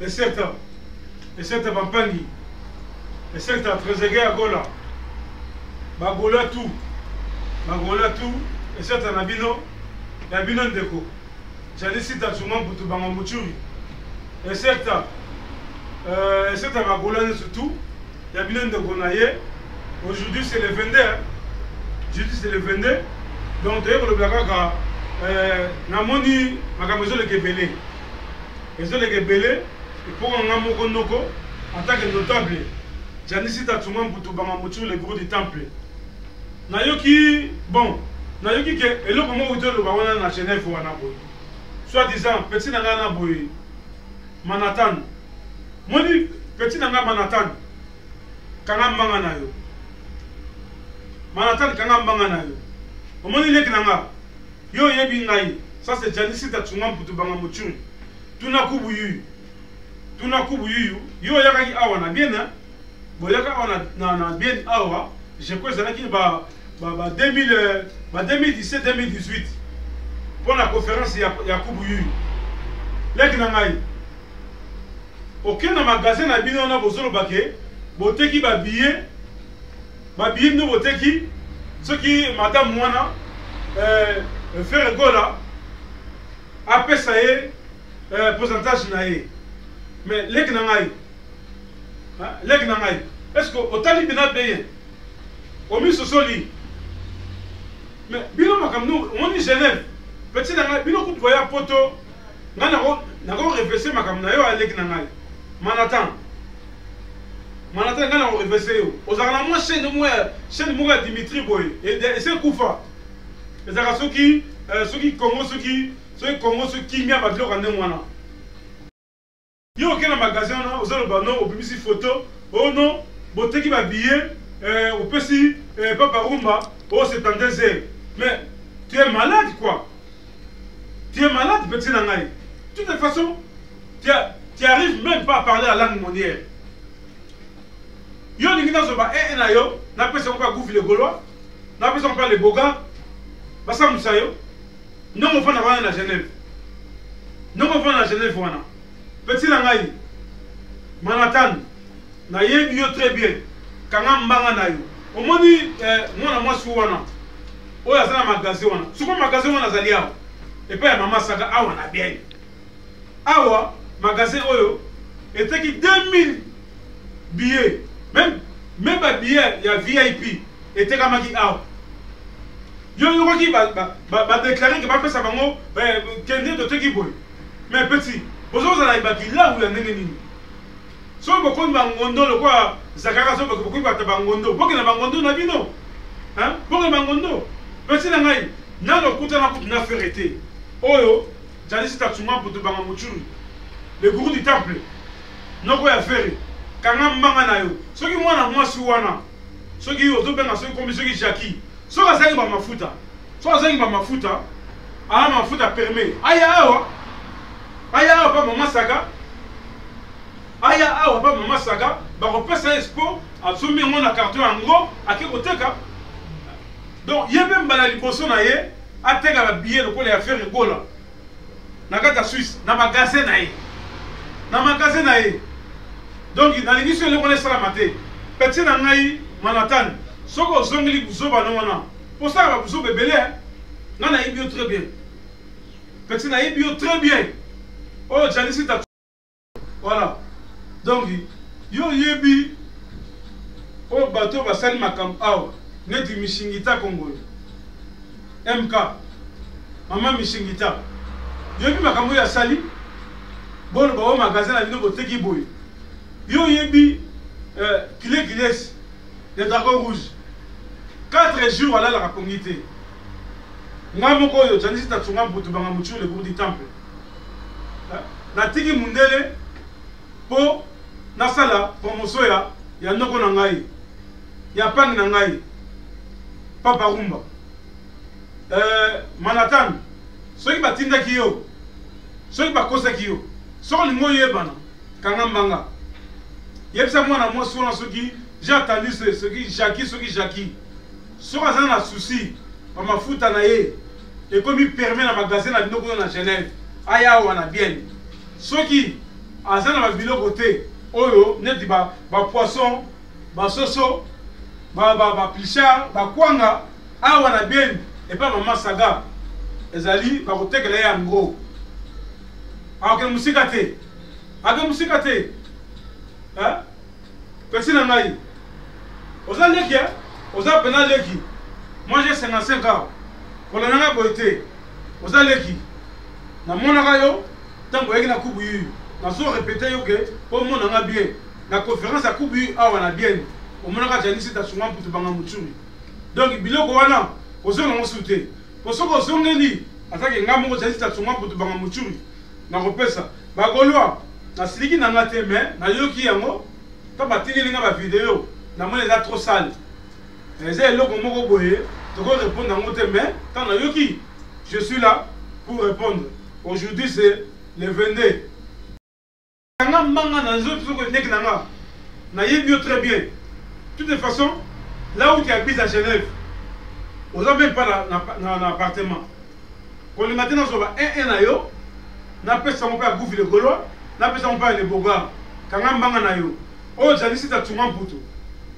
Esekta, esekta bampangi, esekta Trezeguet Agola, bagola tout, bagola tout, esekta na bino, ya bino ndeko, Jali Sita Tsuma Mputu Banga Muchuri, esekta, euh, esekta bagola nyonso tout, ya bino ndeko na ye, aujourd'hui c'est le 22, hein? Aujourd'hui c'est le 22, donc toye kolobela kaka euh, namoni makambo ezoleka ebele. Ezoleka ebele epoka nga moko noko en tant que notable Janisi Tatsuma Mputu Banga Mutsuru le gourou du temple nayoki bon nayoki ke eloko moko uti oloba wana na Genève wana boye soit disant petit na ngai na boye Manhattan moni petit na ngai Manhattan kanga mbanga na yo Manhattan kanga mbanga na yo omoni leki na nga Yo oyebi ngai, ça c'est Gianni Sita Tsunga Mputu Banga Muchuri. Tuna kubu yuyu. Tuna kubu yuyu. Yo oyakaki awa na bien hein? Boyaka awa na, na, na bien awa. Je crois ezalaki ba ba, ba 2000 euh, ba 2017 2018 mpo na conférence ya, ya kubu yuyu. Leki na ngai. Oke na magasin na bino wana bozoloba ke boteki ba billets ba billet bino boteki soki madame wana eh, Ferre Gola apesa ye eh, pourcentage na ye mais leki na ngai leki na ngai est ce que otali bina bien omisosoli mais bino makambo omoni Genève petit na ngai bino kutu boya poto ngai nako refese makambo na yo aleki na ngai Manhattan Manhattan ngai nako refese yo ozalaka na mwa chaîne moko ya chaîne moko ya Dimitri boye ese ekufa ezalaka soki euh, soki Congo soki soki Congo soki kimia babiloko ya ndenge wana yo oke na magasin wana ozaloba no obimisi photo o oh non boteki ba billet euh, opesi euh, papa rumba o oh, 72 heures mais tu es malade quoi tu es malade petit na ngai de toute façon tu, tu arrives même pas à parler la langue monière yo olingi nazoba ee eh, eh, na yo napesa yango mpe agufi le gaulois napesa yango mpe le boga basambusa yo ndongo ofanda wana na genève ndongo ofanda na genève wana petit na ngai manhattan nayebi yo très bien kanga mbanga na yo omoni eh, mwana mwasi wana oyo aza na magasin wana soko magasin wana azali awa epai ya mama saka awa na bien awa magasin oyo eteki 2000 billets même même ba billets ya VIP etekamaki awa yo yokaki badeklare ke bapesa bango eh, kende toteki boye mais petit bozozala bakilawu ya ndenge nini soki bokomi bangondo lokola zakaka soki bokomi bato bangondo bokenda bangondo na bino bokenda bangondo petit na ngai nano okutana kutu na fere te oyo Jalisi Tatsuma Mputu Banga Muchuru le gourou du temple noko ya Ferre kanga mbanga na yo soki mwana mwasi wana soki ozobenga soki kombi soki Jackie soki azangi ba mafuta soki azangi ba mafuta ala mafuta permet aya awa aya awa pa mama saka aya awa pa mama saka bakopesa ye expo asombi yango na carton yango ake koteka donc ye mpe mbala liboso na ye ateka ba billet lokola ya Ferre Gola na kati ya Suisse na magasin na ye na magasin na ye donc nalingi so eloko wana esalama te petit na ngai Manhattan soki ozongeli buzoba no wana posala ba buzoba ebele ngai nayebi yo très bien petit nayebi yo très bien oyo Janisi Voilà. Donc yo oyebi oyo bato oyo basali makambo awa neti Mishingita Kongolo MK mama Mishingita yoyebi makambo oyo asali boloba oyo magasin na bino boteki boye yo oyebi euh, kile kiles le dragon rouge 4 jours alalaka pongi te ngai moko oyo janisi tatsunga mputu banga mutshu le groupe du temple natiki mundele mpo nasala promotion ya ya noko na ngai ya pangi na ngai papa rumba euh, manhattan soki batindaki yo soki bakosaki yo soki olingi oyebana kanga mbanga yebisa mwana mwasi wana soki j'ai entendu soki jacki soki jacki soki aza na souci bamafuta na ye ekomi permis na magasin na bino kuna na Genève aya awa na Bienne soki aza na babiloko te oyo neti bapoisson, basoso, baplichard, bakwanga awa na Bienne epai mama Saga ezali, bakotekela ye yango. Akokende mosika te, akende mosika te. Pesi na ngai, oza leki, oza pena leki. Moi, j'ai 55 ans, kolanda ngai boye te. Oza leki, namonaka yo ntango oyaki na kubu yuyu. Nazo répéter yo ke mpo omona nga bien na conférence ya kubu yuyu awa na Bienne, omonaka Janisi Tasunga Mputu Banga Mutsuri. Donc biloko wana kozonga yango su te, po soki ozongeli azaki nga moko Janisi Tasunga Mputu Banga Mutsuri nakopesa bagaulois. Nasiliki na nga te, mais nayoki yango to batindeli nga bavideo, namoni eza trop sale, eza eloko moko boye toko répondre yango te. Mais ntango nayoki, je suis là pour répondre. Aujourd'hui, c'est le 22. Kanga mbanga na nzoto, soko leki na nga, nayebi yo très bien. De toute façon, là où tu habites à Genève, oza même pas na appartement. Kolinga te nazwa ba 1 1 na yo, napesa yango mpe ya Gouvi le Gaulois, napesa yango mpe ya le Bogar. Kanga mbanga na yo oyo Janisi Tatunga Mputu,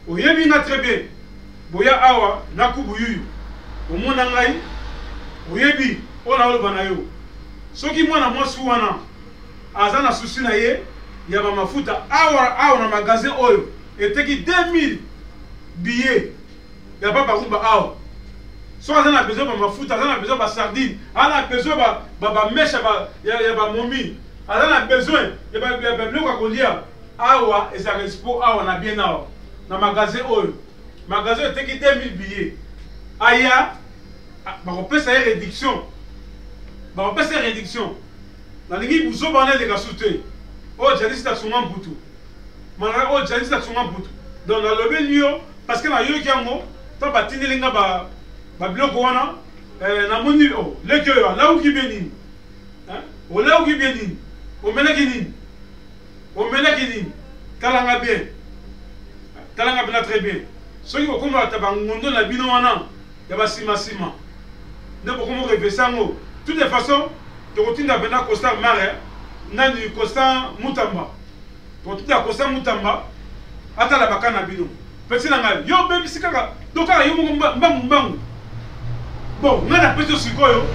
oyebi nga très bien. Boya awa na kubu yuyu, omona ngai, oyebi oyo naoloba na yo. Soki mwana mwasi wana aza na susi na ye ya bamafuta awa awa na magasin oyo eteki 2000 billets ya Papa Rumba awa, soki aza na besoin bamafuta, aza na besoin basardine, aza na besoin bameshe ya bamomi, aza na besoin ya babiloko ya kolia awa, ezalaka expo awa na bien awa na magasin oyo. Magasin oyo eteki 2000 billets, aya, bakopesa ye réduction, bakopesa ye réduction. Nalingi buzoba wana eleka su te. Oyo Janisi Tasunga Mputu malaka, oyo Janisi Tasunga Mputu. Donc nalobeli yo parce que nayoki yango to batindeli nga babiloko wana. Namoni oh, leki oyo alawuki bien nini? Olawuki bien nini? Omelaki nini? Omelaki nini? Talanga bien, talanga mpena très bien. Soki bokomata bangondo na bino wana ya basimasima nde bokomo revese yango. Toute façon, tokotinda mpena Constant Mare nani, Constant Mutamba, tokotinda Constant Mutamba atala baka na bino. Pesi na ngai, yo obebisi kaka to kaka yo moko mbangu mbangu. Bon, ngai napesi yo sikoyo,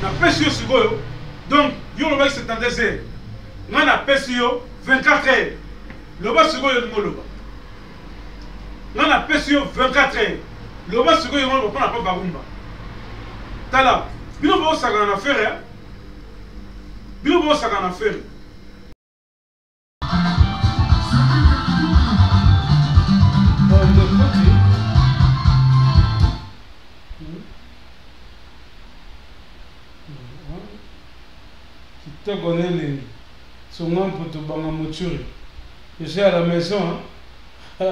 napesi yo sikoyo. Donc yo olobaki 72 heures, ngai napesi yo 24 heures. Loba sikoyo olingi oloba. Ngai napesi yo 24 heures, loba sikoyo yango oloba mpona Papa Rumba. Tala, bino bosakana na Ferre, bino bosakana na Ferre. Kitoko na elengi. Songa Mputu Banga Mutsuri. Je suis à la maison, hein?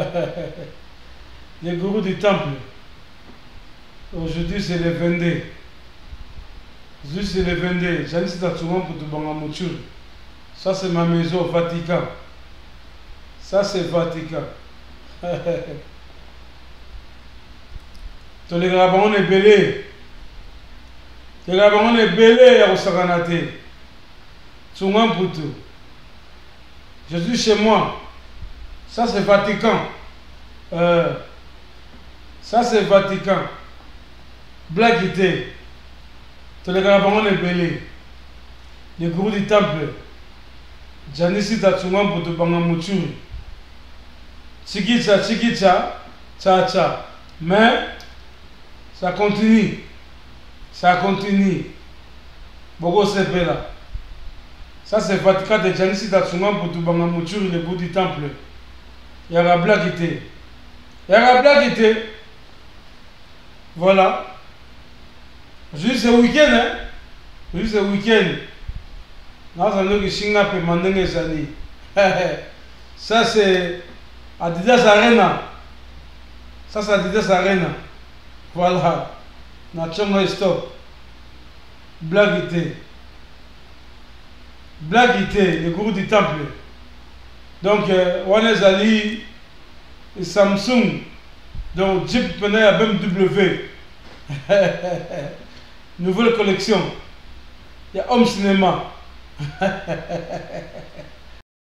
Le gourou du temple. Aujourd'hui, c'est le 22. Juste c'est le 22. Janice Tatsuma Mputu Banga Mutsuri. Ça, c'est ma maison au Vatican. Ça, c'est Vatican. Tolekaka bango na ebele, tolekaka bango na ebele ya kosakana te. Tsunga Mputu, je suis chez moi. Ça, c'est Vatican. Ça, c'est Vatican. Blague te, tolekaka bango na ebele. Le gourou du temple, Janisi Tatsunga Mputu Banga Mutsuri, Chikicha Chikicha Cha Cha. Mais ça continue, ça continue. Boko sepela. Ça, c'est Vatican de Janisi Tatsunga Mputu Banga Mutsuri, le gourou du temple. Yaka blague te, yaka blague te. Voilà. Juste ce week-end, hein? Juste ce week-end. Naza ndoki singa pema ndenge ezali. Ça, c'est Adidas Arena. Ça, c'est Adidas Arena. Voilà. Na tshongo stop. Blague te. Blague te, le gourou du temple. Donc wana ezali Samsung. Donc Jeep pena ya BMW. Nouvelle collection. Ya Home Cinéma.